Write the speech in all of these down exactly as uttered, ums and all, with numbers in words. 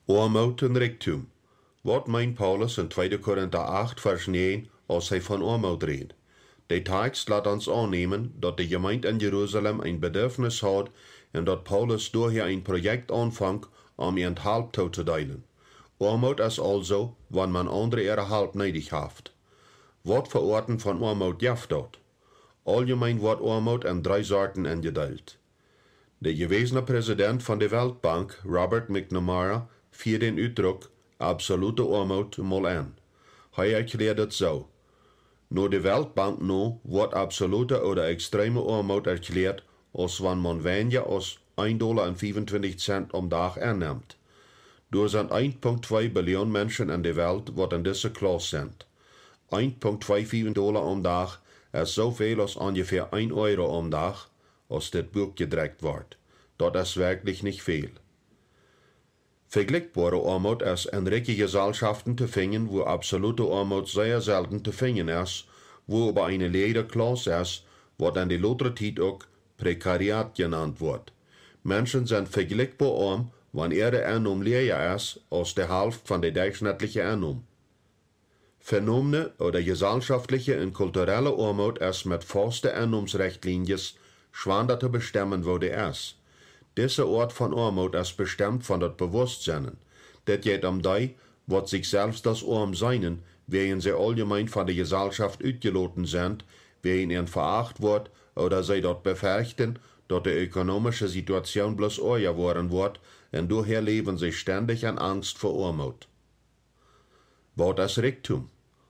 Oamoot un Rikjdom. Waut meent Paulus en tweede Korinta acht, Varsch näajen, aus hee von Oamoot rät? De Takst lat ons aunnämen, daut de Jemeent en Jerusalem een Bedarfnis haud un daut Paulus doahäa een Projekt aunfonk, om an Help tootodeelen. Oamoot es aulsoo, wan maun aundre äare Help needich haft. Waut fa Oaten von Oamoot jeft daut? Auljemeen woat Oamoot en dree Sorten enjedeelt. De jewäsne Präsident von de Weltbank, Robert McNamara, fieed dän Utdruck absolute Oamoot mol aun. Hee erkjläad et soo: No de Weltbank no woat absolute ooda extreme Oamoot erkjläat, aus wan maun weinja aus een Dolla un fiefuntwintich Zent aum Dach ennemt. Doa sent een Punkt twee Billion Menschen en de Welt, waut en dise Klauss sent. Een Punkt twee fief Dolla aum Dach es soo väl aus onjefäa een Euro aum Dach, aus dit Buak jedrekjt woat. Daut es werkjlich nich väl. Vejlikjboare Oamoot es en rikje Jesalschaften to finjen, wua absolute Oamoot sea selden to finjen es, wua oba eene läajre Klauss es, waut en de lotre Tiet uk Prekariat jenant woat. Menschen sent vejlikjboa oam, wan äare Ennom läaja es aus de Halft von de derchschnittliche Ennom. Venomne ooda jesalschaftliche un kulturelle Oamoot es met fauste Ennomsrechtlienjes schwanda to bestemmen, woo dee es. Dise Oat von Oamoot es bestemt von daut Bewustsennen. Dit jeit om dee, waut sikj selfst aus oam seenen, wäajen see auljemeen von de Jesalschaft utjeloten sent, wäajen an veacht woat ooda see daut befirchten, daut de ökonomische Situation bloos oaja woaren woat, un doahäa läwen see stendich en Angst fa Oamoot. Waut es Rikjdom?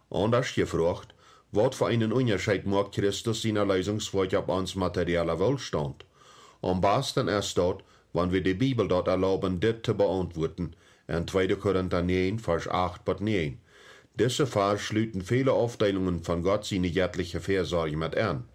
Aundasch jefroacht, waut fa eenen Unjascheet moakt Christus sien Erleesungswoakj opp ons materieller Woolstaunt? Aum basten es daut, wan wie de Bibel daut erlauben, dit to beauntwuaden, en tweede Korinta näajen, Varsch acht bat näajen. Dise Varsch schluten väle Aufdeelungen von Gott siene jettliche Väasorj met en.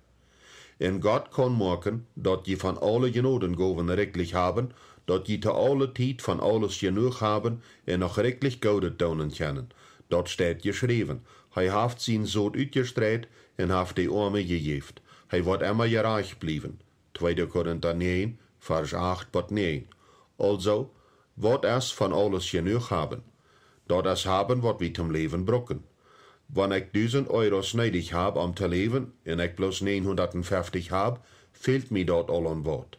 Un Gott kaun moaken, daut jie von aule Jnodengowen rikjlich haben, daut jie to aule Tiet von aules jenuach haben un noch rikjlich Goodet doonen kjennen. Daut steit jeschräwen: Hee haft sien Sot utjestreit un haft de Oame jejäft. Hee woat emma jerajcht bliewen. Tweede Korinta näajen, Varsch acht bat näajen. Aulsoo, waut es von aules jenuach haben? Daut es haben, waut wie toom Läwen brucken. Wan ekj dusent Euros needich hab, om to läwen, un ekj bloos näajenhundatfeftich hab, fält mie daut aul aun waut.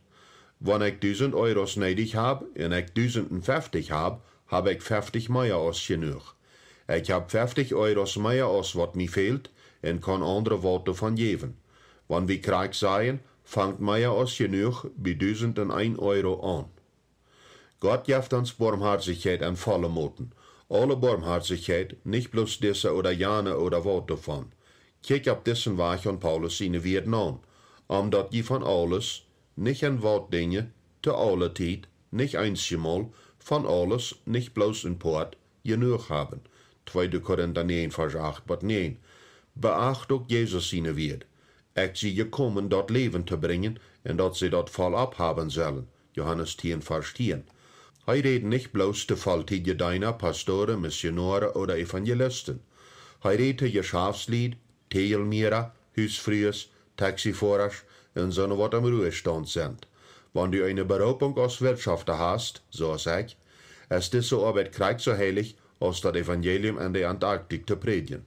Wan ekj dusent Euros needich hab, un ekj dusentfeftich hab, hab ekj feftich mea aus jenuach. Ekj hab feftich Euros mea aus waut mie fält, un kaun aundre waut doavon jäwen. Wan wie krakjt sajen, fangt mea aus jenuach bie dusent un een Euro aun. Gott jeft ons Boamhoatichkjeit en volle Moten. Aule Boamhoatichkjeit, nich bloos dise ooda jane ooda waut doavon. Kjikj opp disen Wajch aun Paulus siene Wieed aun: Om daut jie von aules, nich en waut Dinje, to aule Tiet, nich eensjemol, von aules, nich bloos en Poat, jenuach haben. Tweede Korinta näajen, Varsch acht bat näajen. Beacht uk Jesus siene Wieed: Ekj sie jekomen, daut Läwen to brinjen, un daut see daut voll opp haben sellen. Johanes tieen, Varsch tieen. Hee räd nich bloos to volltiedje Deena, Pastoren, Missionoaren ooda Evangelisten. Hee räd to Jeschaftslied, Täajelmiera, Husfrues, Taxifoarasch un soone, waut em Ruhestaunt sent. Wan du eene Beroopunk aus Wirtschafta hast, soo aus ekj, es dise Oabeit krakjt soo heilich aus daut Evangelium en de Antarktik to prädjen.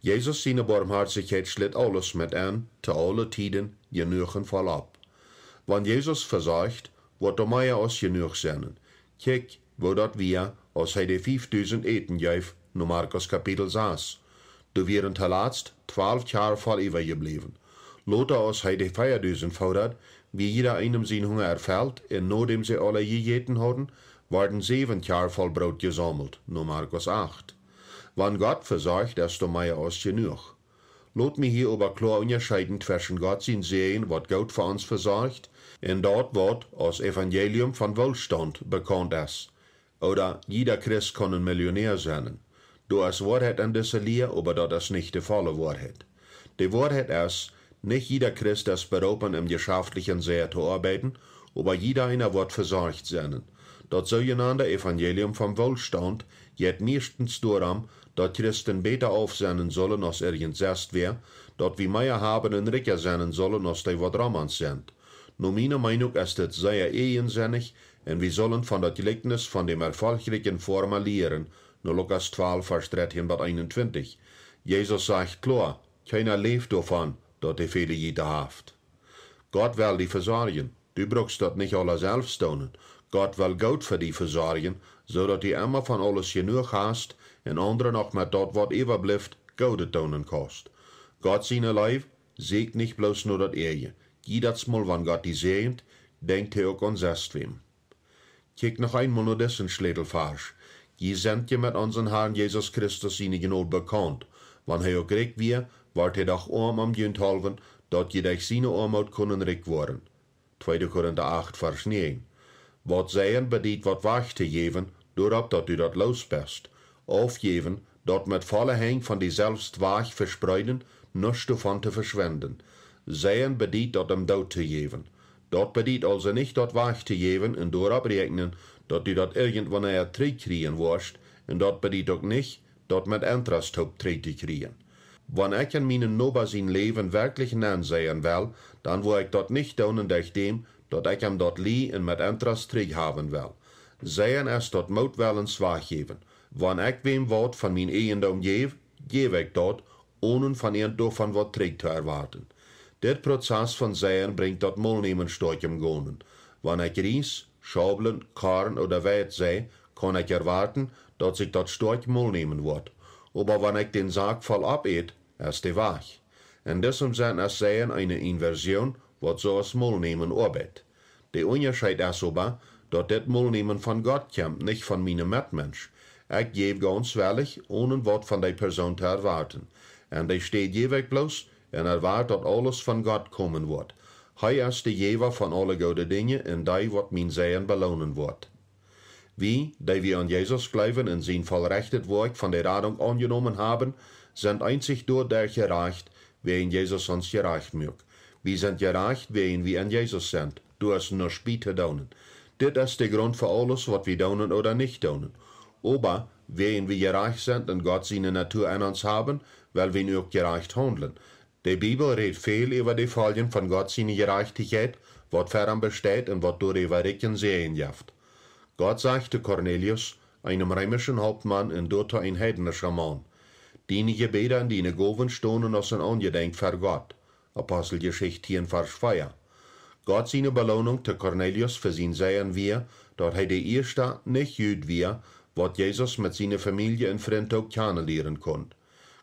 Jesus siene Boamhoatichkjeit schlit aules met en, to aule Tieden, jenuach un voll opp. Wan Jesus vesorcht, woat doa mea aus jenuach sennen. Kjikj, woo daut wia, aus hee de fiefdusent Äten jeef, no Markus Kapitel sas. Doa wieren toolatst twalf Kjarw voll äwajebläwen. Lota, aus hee de veadusent foodad, wia jieda eenem sien Hunga erfellt, un nodäm see aule jejäten hauden, worden säwen Kjarw voll Broot jesaumelt, no Markus acht. Wan Gott vesorcht, es doa mea aus jenuach. Lot mie hia oba kloa unjascheeden tweschen Gott sien Säajen, waut Gott fa ons vesorcht, un daut, waut aus Evangelium von Woolstaunt bekaunt es, ooda jieda Christ kaun een Millionäa sennen. Doa es Woarheit en dise Lia, oba daut es nich de volle Woarheit. De Woarheit es, nich jieda Christ es beroopen, em jeschaftlichen sea to oabeiden, oba jieda eena woat vesorcht sennen. Daut soojenande Evangelium vom Woolstaunt jeit mieeschtens doarom, daut Christen bäta auf sennen sullen aus irjent sest wäa, daut wie mea haben un rikja sennen sullen aus dee, waut rom ons sent. No miene Meenunk es dit sea eejensennich Un wie sullen von daut Jlikjnis von däm erfolchrikjen Foarma lieren, no Lukas twalf, Varsch dartieen bat eenuntwintich. Jesus sajcht kloa: Kjeena läft doavon, daut hee väle Jieda haft. Gott well die vesorjen. Du brukst daut nich aula selfst doonen. Gott well goot fa die vesorjen, soo daut du emma von aules jenuach hast un aundre noch met daut, waut äwablift, Goodet doonen kaust. Gott siene Leew sieekjt nich bloos no daut Ieejne. Jiedatsmol, wan Gott die säajent, denkjt hee uk aun sestwäm. Kjikj noch eemol no disen Schlätelvarsch: Jie sent je met onsen Harn Jesus Christus siene Jnod bekaunt. Wan hee uk rikj wia, wort hee doch oam om junthaulwen, daut jie derch siene Oamoot kunnen rikj woaren. Tweede Korinta acht, Varsch näajen. Waut Seien bediet, waut wajch to jäwen, doaropp daut du daut loos best. Aufjäwen, daut met volle Henj von die selfst wajch vespreeden, nuscht doavon to veschwenden. Seien bediet daut em Doot to jäwen. Daut bediet aulsoo nich daut wajch to jäwen un doaropp räakjnen, daut du daut irjentwanea trigj kjrieen woascht, un daut bediet uk nich, daut met Interest toop trigj to kjrieen. Wan ekj en mienen Noba sien Läwen werkjlich nenn seien well, dan woa ekj daut nich doonen derch däm, daut ekj am daut lie un met Interest trigj haben well. Seien es daut mootwellens wajch jäwen. Wan ekj wäm waut von mien Ieejendoom jäw, jäw ekj daut, onen von irjent doavon waut trigj to erwoaten. Dit Prozess von Seien brinjt daut Molnämen stoakj em Gonen. Wan ekj Ries, Schaublen, Korn ooda Weit sie, kaun ekj erwoaten, daut sikj daut stoakj molnämen woat. Oba wan ekj dän Sak voll oppäte, es dee wajch. En disem Senn es Seien eene Inversion, waut soo aus Molnämen oabeit. De Unjascheet es oba, daut dit Molnämen von Gott kjemt, nich von mienen Metmensch. Ekj jäw gauns wellich, onen waut von dee Persoon to erwoaten. En dee Städ jäw ekj bloos un erwoat, daut aules von Gott komen woat. Hee es de Jäwa von aule goode Dinja un dee, waut mien Seien beloonen woat. Wie, dee wie aun Jesus jleewen un sien vollrechtet Woakj von de Radunk aunjenomen haben, sent eenzich doaderch jerajcht, wäajen Jesus ons jerajcht muak. Wie sent jerajcht, wäajen wie en Jesus sent. Doa es nuscht bie to doonen. Dit es de Grunt fa aules, waut wie doonen ooda nich doonen. Oba wäajen wie jerajcht sent un Gott siene Natua en ons haben, well wie nu uk jerajcht haundlen. De Bibel rät väl äwa de Foljen von Gott siene Jerajchtichkjeit, waut fa am besteit un waut doaräwa rikjen Säajen jeft. Gott sajcht to Kornelius, eenem reemischen Hauptmaun un doatoo een heidnischa Maun: Diene Jebäda un diene Gowen stonen aus een Aunjedenkj ver Gott. Aposteljeschicht tieen, Varsch vea. Gott siene Beloonunk to Kornelius fa sien Seien wia, daut hee de ieeschta nich Jud wia, waut Jesus met siene Famielje un Frind uk kjanen lieren kunn.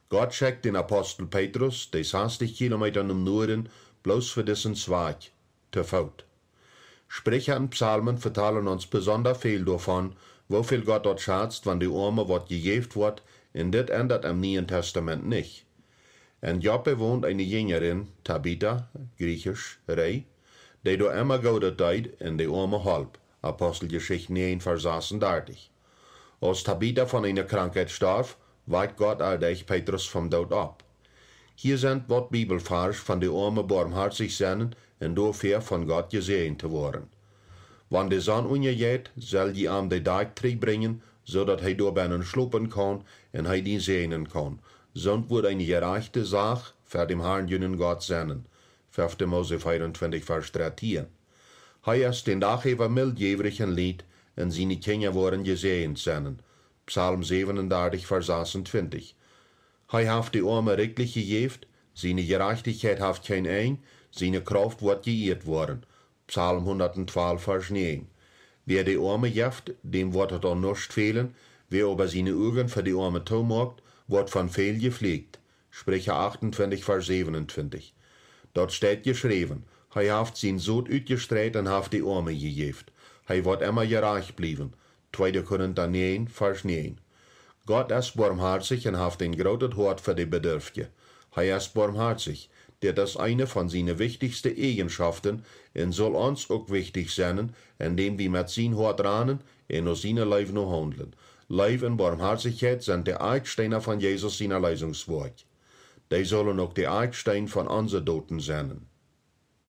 Gott schekjt dän Apostel Petrus, dee sastich Kilometa nom Nuaden, bloos fa disen Zwakj, to Foot. Spricha un Psalmen vetalen ons besonda väl doavon, woo väl Gott daut schatzt, wan de Oame waut jejäft woat, un dit endat em Nieen Testament nich. En Joppe wond eene Jinjarin, Tabita, griechisch, Rei, dee doa emma Goodet deed un de Oame holp. Aposteljeschicht näajen, Varsch sasundartich. Aus Tabita von eene Krankheit storf, wajkt Gott äa derch Petrus vom Doot opp. Hia sent waut Bibelvarsch von de Oame boamhoatich sennen un doafäa von Gott jesäajent to woaren. Wan de Sonn unjajeit, sell jie am de Dakj trigj brinjen, soo daut hee doabennen schlopen kaun un hee die säajnen kaun. Soont woat eene jerajchte Sach ver däm Harn, junen Gott, sennen. Fefte Mose veeruntwintich, Varsch dartieen. Hee es dän Dach äwa mildjäwrich un lieet, un siene Kjinja woaren jesäajent sennen. Psalm säwenundartich, Varsch sasundartich. Hee haft de Oame rikjlich jejäft, siene Jerajchtichkjeit haft kjeen Enj, siene Krauft woat jeieet woaren. Psalm hundatentwalf, Varsch näajen. Wäa de Oame jeft, däm woat daut aun nuscht fälen, wäa oba siene Uagen fa de Oame toomoakt, woat von väl jefluacht. Spricha achtuntwintich, Varsch säwentuntwintich. Daut steit jeschräwen: Hee haft sien Sot utjestreit un haft de Oame jejäft. Hee woat emma jerajcht bliewen. Tweede Korinta näajen, Varsch näajen. Gott es boamhoatich un haft een grootet Hoat fa de Bedurftje. Hee es boamhoatich. Dit es eene von siene wichtichste Eajenschoften un saul ons uk wichtich sennen, endäm wie met sien Hoat ranen un no siene Leew no haundlen. Leew un Boamhoatichkjeit sent de Akjsteena von Jesus sien Erleesungswoakj. Dee sullen uk de Akjsteen von onse Doten sennen.